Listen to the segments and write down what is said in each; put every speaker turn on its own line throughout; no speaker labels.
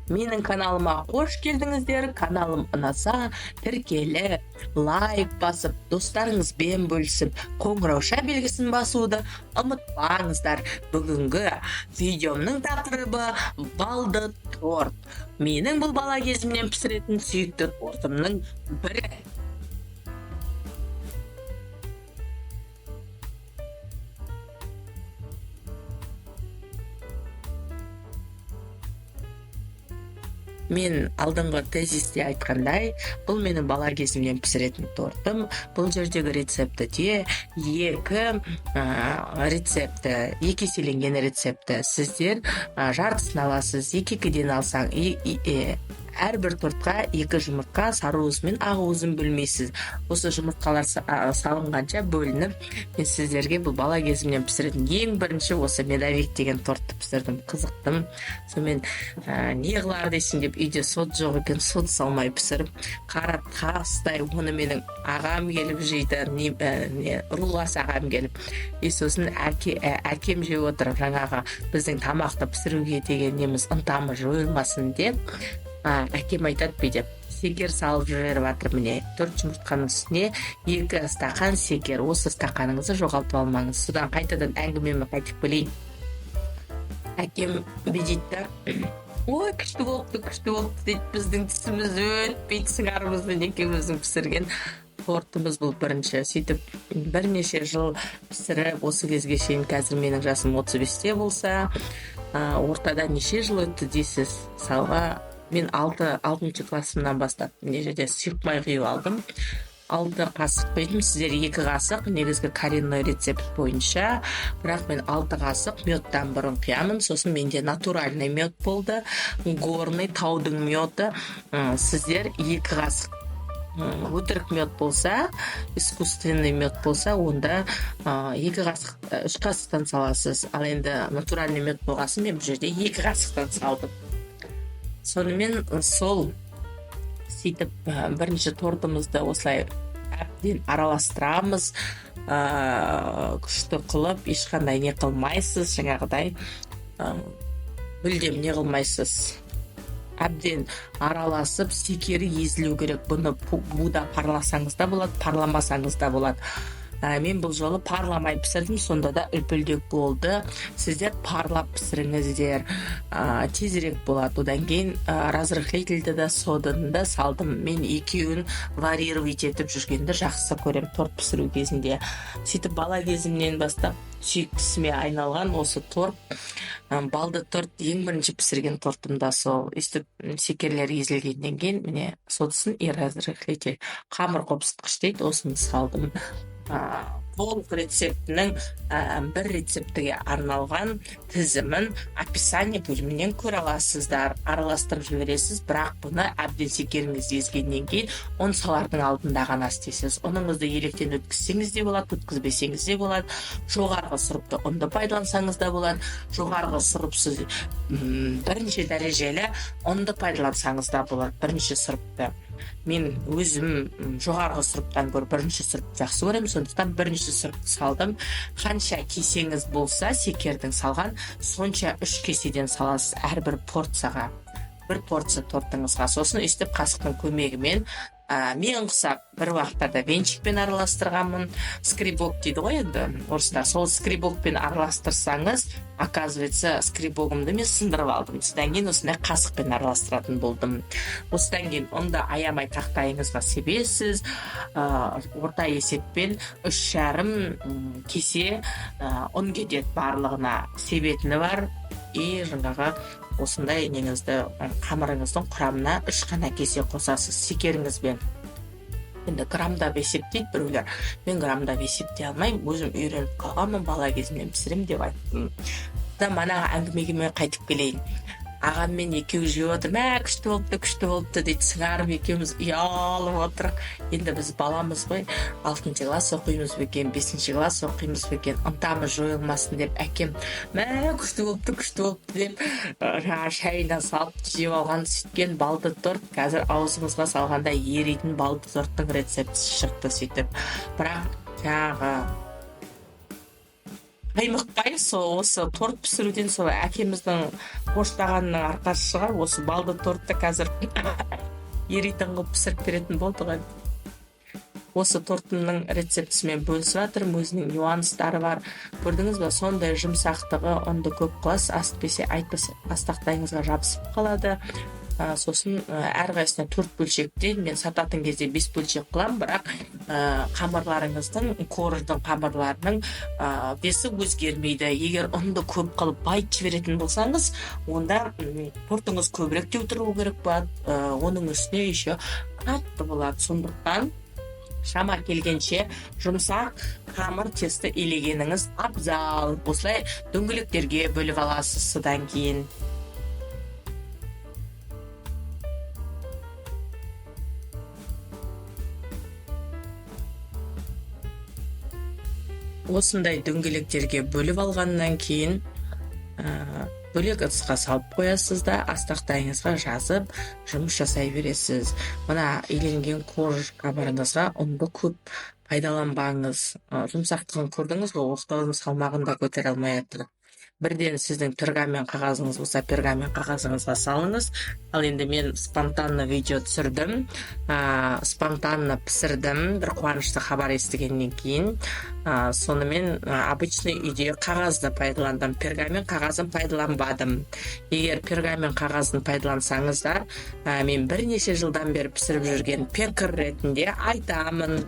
Менің каналыма қош келдіңіздер. Каналым ұнаса, тіркеліп, лайк басып, достарыңызбен бөлісіп, қоңырауша белгісін басуды ұмытпаңыздар. Бүгінгі видеомның тақырыбы балды торт. Менің бұл бала кезімнен пісіретін сүйікті тортымның бірі. Мен алдыңғы тезисте айтқандай, бұл менің бала кезімнен пісіретін тортым. Бұл жердегі рецепті де екі рецепті, екі еселенген рецепті. Сіздер жартысын аласыз, екі екіден алсаң, әрбір тортқа екі жұмыртқа, сары уыз мен ақ уызын бөлмейсіз. Осы жұмыртқалар салынғанша бөлініп, мен сіздерге бұл бала кезімнен пісіретін ең бірінші осы медовик деген тортты пісірдім, қызықтым. Сонымен, не қылар дейсің деп, үйде сот жоқ екен, сот салмай пісіріп, қара тастай оны менің ағам келіп жейді, не, рулас ағам келіп. И сосын әкем жеп отырып, жаңағы біздің тамақты пісіруге деген неміз, ынтамыз жойылмасын деп, әкем айтады бүйтіп: секер салып жіберіп жатыр. Міне, 4 жұмыртқаның үстіне 2 стақан секер. Осы стақаныңызды жоғалтып алмаңыз. Содан қайтадан әңгімеме қайтып келейін. Әкем бүйтеді да: «Ой, күшті болыпты, күшті болыпты», – дейді. Біздің түсіміз өтпейді, сыңарымызбен екеуміздің пісірген тортымыз бұл бірінші. Сөйтіп бірнеше жыл пісіріп, осы кезге шейін, қазір менің жасым 35-те болса, ортада неше жыл өтті дейсіз. Мысалға, мен алтыншы классымнан бастап мына жерде сұйық май құйып алдым. 6 қасық құйдым, сіздер 2 қасық, негізгі коренной рецепт бойынша, бірақ мен 6 қасық медтан бұрын құямын. Сосын менде натуральный мед болды, горный, таудың меді. Сіздер 2 қасық. Өтірік мед болса, искусственный мед болса, онда 2 қасық, 3 қасықтан саласыз. Ал енді натуральный мед болғасын, мен бұл жерде 2 қасықтан салдым. Сонымен сол сөйтіп, бірінші тортымызды осылай әбден араластырамыз, күшті қылып, ешқандай не қылмайсыз, жаңағыдай, мүлдем не қылмайсыз, әбден араласып, секері езілу керек. Бұны буда парласаңыз да болады, парламасаңыз да болады. Мен бұл жолы парламай пісірдім, сонда да үлпілдек болды. Сіздер парлап пісіріңіздер, тезірек болады. Одан кейін разрыхлительді да, соданы да салдым. Мен екеуін варьировать етіп жүргенді жақсы көремін торт пісіру кезінде. Сөйтіп бала кезімнен бастап сүйіктісіме айналған осы торт, балды торт, ең бірінші пісірген тортым да сол. Өйстіп секерлер езілгеннен кейін, міне, содасын и разрыхлитель, қамыр қопсытқыш дейді, осыны салдым. Толық рецептінің, бір рецептіге арналған тізімін описание бөлімінен көре аласыздар. Араластырып жібересіз, бірақ бұны әбден секеріңіз езгеннен кейін, ұн салардың алдында ғана істейсіз. Ұныңызды електен өткізсеңіз де болады, өткізбесеңіз де болады. Жоғарғы сұрыпты ұнды пайдалансаңыз да болады, жоғарғы сұрыпсыз, бірінші дәрежелі ұнды пайдалансаңыз да болады, бірінші сұрыпты. Мен өзім жоғарғы сұрыптан гөрі бірінші сұрыпты жақсы көремін, сондықтан бірінші сұрыпты салдым. Қанша кесеңіз болса секердің салған, сонша 3 кеседен саласыз әрбір порцияға, бір порция тортыңызға. Сосын өйстіп қасықтың көмегімен, мен құсап бір уақыттарда венчикпен араластырғанмын, скребок дейді ғой енді орыстар, сол скребокпен араластырсаңыз, оказывается, скребогымды мен сындырып алдым. Содан кейін осындай қасықпен араластыратын болдым. Осыдан кейін ұнды аямай тақтайыңызға себесіз. Орта есеппен 3,5 кесе ұн кетеді барлығына, себетіні бар. И жаңағы осындай неңізді, қамырыңыздың құрамына 3 қана кесе қосасыз секеріңізбен. Енді граммдап есептейді біреулер, мен граммдап есептей алмаймын, өзім үйреніп қалғанмын, бала кезімнен пісіремін деп айттым да. Манағы әңгімеге мен қайтып келейін. Ағаммен екеуі жеп отыр. «Мә, күшті болыпты, күшті болыпты», – дейді. Сыңарым екеуміз ұялып отырық. Енді біз баламыз ғой, алтыншы класс оқимыз ба екен, бесінші класс оқимыз ба екен. Ынтамыз жойылмасын деп, әкем «Мә, күшті болыпты, күшті болыпты» деп, жаңағы шайына салып жеп алған. Сөйткен балды торт қазір аузыңызға салғанда еритін балды торттың рецептісі шықты сөйтіп. Бірақ жаңағы Қаймықпай, сол осы торт пісіруден, сол әкеміздің қоштағанының арқасы шығар, осы балды тортты қазір еритін қылып пісіріп беретін болды ғой. Осы тортымның рецептісімен бөлісіп жатырмын, өзінің нюанстары бар. Көрдіңіз ба, сондай жұмсақтығы. Ұнды көп қыласыз, асып айтпаса, астақтайыңызға жабысып қалады. Сосын әрқайсысына төрт бөлшектен, мен сататын кезде бес бөлшек қыламын, бірақ қамырларыңыздың, корждың қамырларының весі өзгермейді. Егер ұнды көп қылып байытып жіберетін болсаңыз, онда тортыңыз көбірек тұру керек болады, оның үстіне еще қатты болады. Сондықтан шама келгенше жұмсақ қамыр, тесто илегеніңіз абзал. Осылай дөңгелектерге бөліп аласыз. Содан кейін осындай дөңгелектерге бөліп алғаннан кейін бөлек ыдысқа салып қоясыз да, астақтайыңызға жазып, жұмыс жасай бересіз. Мына иленген корж қамырыңызға ұнды көп пайдаланбаңыз. Жұмсақтығын көрдіңіз ғой, оқтаудың салмағын да көтере алмай жатыр. Бірден сіздің пергамент қағазыңыз болса, пергамент қағазыңызға салыңыз. Ал енді мен спонтанно видео түсірдім, спонтанно пісірдім бір қуанышты хабар естігеннен кейін. Сонымен обычный үйде қағазды пайдаландым, пергамент қағазын пайдаланбадым. Егер пергамент қағазын пайдалансаңыздар, мен бірнеше жылдан бері пісіріп жүрген пекарь ретінде айтамын,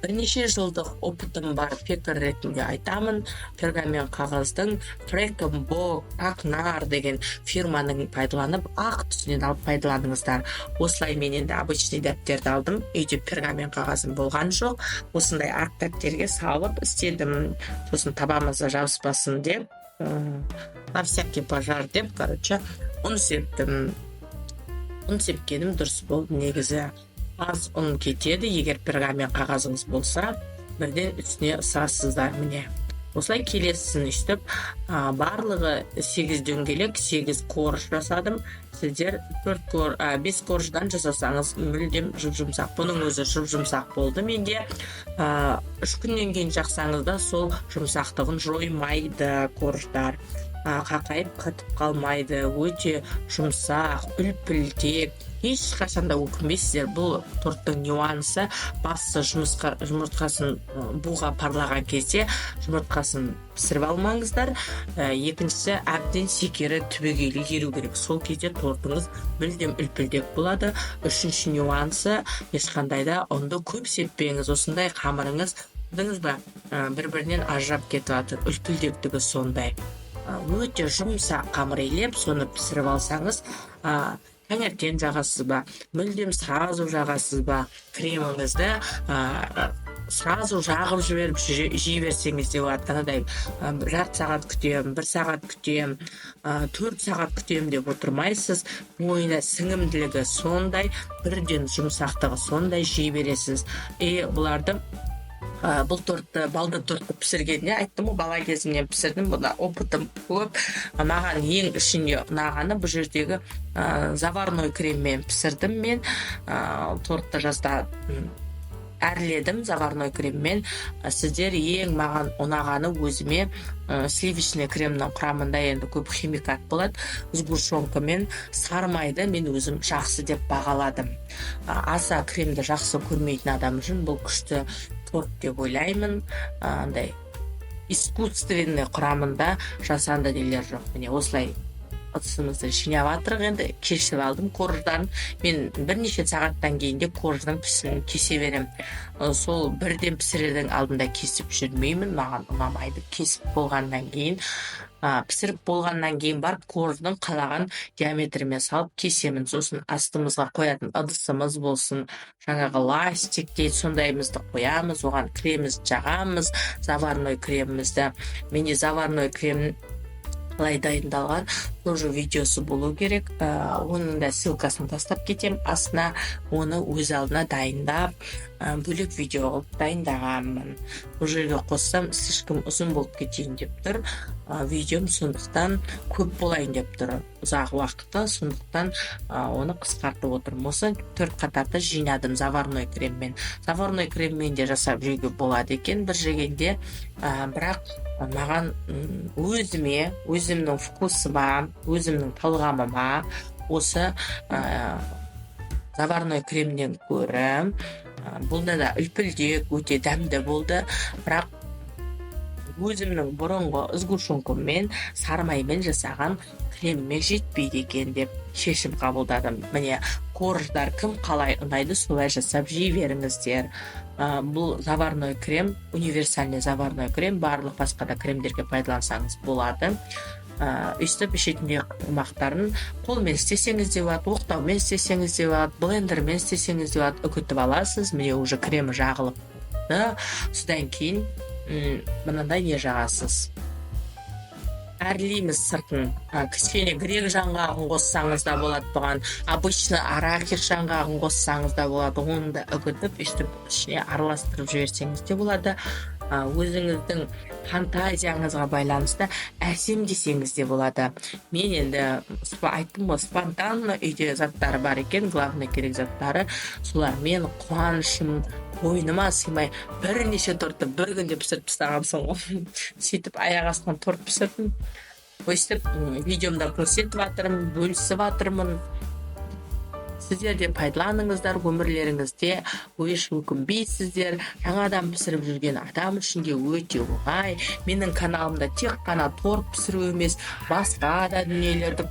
бірнеше жылдық опытым бар пекарь ретінде айтамын, пергамент қағаздың Фрекен Бок, Акнар деген фирманың пайдаланып, ақ түсінен алып пайдаланыңыздар. Осылай мен енді обычный дәптерді алдым, үйде пергамент қағазым болған жоқ, осындай ақ дәптерге салып істедім. Сосын табамызға жабыспасын деп, на всякий пожар деп, короче, ұн септім. Ұн сепкенім дұрыс болды негізі, аз ұн кетеді. Егер пергамент қағазыңыз болса, бірден үстіне ысырасыздар. Міне, осылай келесісін өйстіп, барлығы сегіз дөңгелек, сегіз корж жасадым. Сіздер төрт кор, бес корждан жасасаңыз, мүлдем жұп жұмсақ. Бұның өзі жұп жұмсақ болды менде. 3 күннен кейін жақсаңыз да, сол жұмсақтығын жоймайды, корждар қақайып қатып қалмайды, өте жұмсақ, үлпілдек, ешқашан да өкінбейсіздер. Бұл торттың нюансы бастысы жұмысқа, жұмыртқасын буға парлаған кезде жұмыртқасын пісіріп алмаңыздар. Екіншісі, әбден шекері түбегейлі еру керек, сол кезде тортыңыз мүлдем үлпілдек болады. Үшінші нюансы, ешқандай да ұнды көп сеппеңіз. Осындай қамырыңыз, көрдіңіз ба, бір бірінен ажырап кетіп жатыр, үлпілдектігі сондай. Өте жұмсақ қамыр илеп, соны пісіріп алсаңыз, таңертең жағасыз ба, мүлдем сразу жағасыз ба, креміңізді сразу жағып жіберіп жей берсеңіз де болады. Анадай жарты сағат күтемін, бір сағат күтемін, 4 сағат күтемін деп отырмайсыз. Бойына сіңімділігі сондай, бірден жұмсақтығы сондай, жей бересіз. И бұларды, бұл тортты, балды тортты пісіргенде, айттым ғой, бала кезімнен пісірдім, бұнда опытым көп. Маған ең ішінде ұнағаны бұл жердегі заварной креммен пісірдім мен. Тортты жазда әрледім заварной креммен. Сіздер ең маған ұнағаны өзіме сливочный кремнің құрамында енді көп химикат болады, сгущенка мен сары майды мен өзім жақсы деп бағаладым. Аса кремді жақсы көрмейтін адам үшін бұл күшті торт деп ойлаймын. Андай искусственный құрамында жасанды нелер жоқ. Міне, осылай ыдысымызды жинап жатырық. Енді кешіп алдым корждан. Мен бірнеше сағаттан кейін де корждың пісін кесе беремін. Сол бірден пісірердің алдында кесіп жүрмеймін, маған ұнамайды. Кесіп болғаннан кейін, пісіріп болғаннан кейін барып корждың қалаған диаметріме салып кесемін. Сосын астымызға қоятын ыдысымыз болсын, жаңағы ластик дейді, сондайымызды қоямыз, оған кремімізді жағамыз, заварной кремімізді. Менде заварной крем қалай дайындалған, тоже видеосы болу керек, оның да ссылкасын тастап кетемін астына. Оны өз алдына дайындап, бөлек видео қылып дайындағанмын. Бұл жерге қоссам, слишком ұзын болып кетейін деп тұр видеом, сондықтан көп болайын деп тұр. Ұзақ уақыты, сондықтан оны қысқартып отырмын. Осы төрт қатарды жинадым заварной креммен. Заварной креммен де жасап жеуге болады екен бір жегенде, бірақ маған, өзіме, өзімнің вкусыма, өзімнің талғамыма осы заварной кремнен гөрі бұнда да үлпілдек, өте дәмді болды, бірақ өзімнің бұрынғы сгущенкаммен, сары маймен жасаған креміме жетпейді екен деп шешім қабылдадым. Міне, корждар кім қалай ұнайды, солай жасап жей беріңіздер. Бұл заварной крем универсальный заварной крем, барлық басқа да кремдерге пайдалансаңыз болады. Өйстіп ішетіндей құмақтарын қолмен істесеңіз де болады, оқтаумен істесеңіз де болады, блендермен істесеңіз де болады. Үгітіп аласыз. Міне, уже кремі жағылып, содан кейін мынандай не жағасыз, әрлейміз сыртын. Кішкене грек жаңғағын қоссаңыз да болады бұған, обычно арахис жаңғағын қоссаңыз да болады. Оны да үгітіп, өйстіп ішіне араластырып жіберсеңіз де болады. Өзіңіздің фантазияңызға байланысты әсемдесеңіз де болады. Мен енді айттым ғой, спонтанно үйде заттары бар екен, главный керек заттары, солармен қуанышым қойныма сыймай, бірнеше тортты бір күнде пісіріп тастағансың ғой. Сөйтіп аяқ астынан торт пісірдім. Өйстіп видеомда көрсетіп жатырмын, бөлісіп жатырмын. Сіздер де пайдаланыңыздар өмірлеріңізде, еш өкінбейсіздер. Жаңадан пісіріп жүрген адам үшін де өте оңай. Менің каналымда тек қана торт пісіру емес, басқа да дүниелерді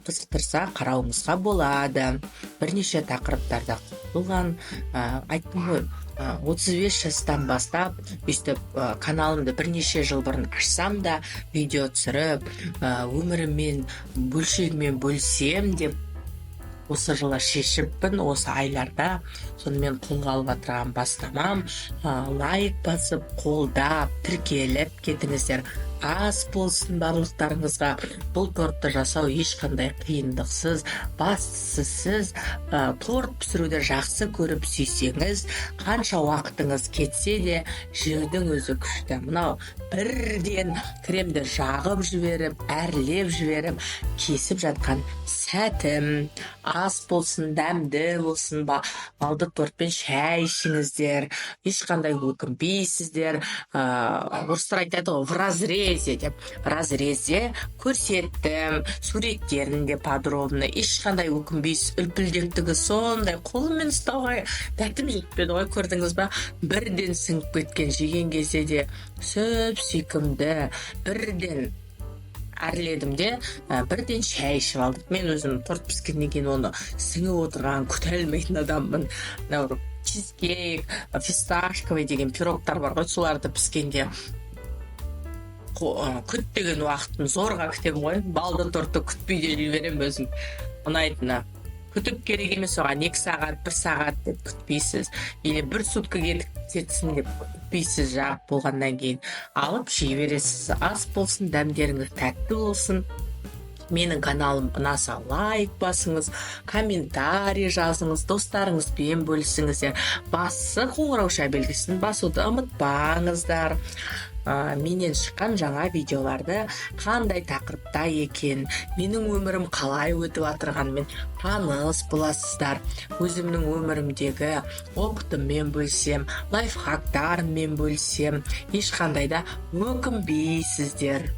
қызықтырса, қарауыңызға болады. Бірнеше тақырыптарда қамтылған. Айттым ғой, 35 жастан бастап өйстіп каналымды бірнеше жыл бұрын ашсам да, видео түсіріп, өміріммен, бөлшегімен бөлісемін деп осы жылы шешіппін, осы айларда. Сонымен, қолға алып отырған бастамам. Лайк басып, қолдап, тіркеліп кетіңіздер. Ас болсын барлықтарыңызға! Бұл тортты жасау ешқандай қиындықсыз. Бастысы, сіз торт пісіруді жақсы көріп сүйсеңіз, қанша уақытыңыз кетсе де, жеудің өзі күшті. Мынау бірден кремді жағып жіберіп, әрлеп жіберіп, кесіп жатқан сәтім. Ас болсын, дәмді болсын! Балды тортпен шай ішіңіздер, ешқандай өкінбейсіздер. Орыстар айтады ғой, «в разрезе» деп. Разрезе көрсеттім, суреттерін де подробно. Ешқандай өкінбейсіз. Үлпілдектігі сондай, қолыммен ұстауға дәтім жетпеді ғой, көрдіңіз ба? Бірден сіңіп кеткен, жеген кезде де сүп сүйкімді. Бірден әрледім де, бірден шай ішіп алдық. Мен өзім торт піскеннен кейін оны сіңіп отырғанын күте алмайтын адаммын. Мынау чизкейк, фисташковый деген пирогтар бар ғой, соларды піскенде күт деген уақытын зорға күтемін ғой. Балды тортты күтпей де жей беремін өзім. Ұнайтыны, күтіп керек емес оған, 2 сағат, бір сағат деп күтпейсіз или бір сутка кетсін деп күтпейсіз. Жағып болғаннан кейін алып жей бересіз. Ас болсын, дәмдеріңіз тәтті болсын! Менің каналым ұнаса, лайк басыңыз, комментарий жазыңыз, достарыңызбен бөлісіңіздер. Бастысы, қоңырауша белгісін басуды ұмытпаңыздар. Менен шыққан жаңа видеоларды, қандай тақырыпта екен, менің өмірім қалай өтіп жатырғанымен таныс боласыздар. Өзімнің өмірімдегі опытыммен бөлісем, лайфхактарыммен бөлісем, ешқандай да өкінбейсіздер.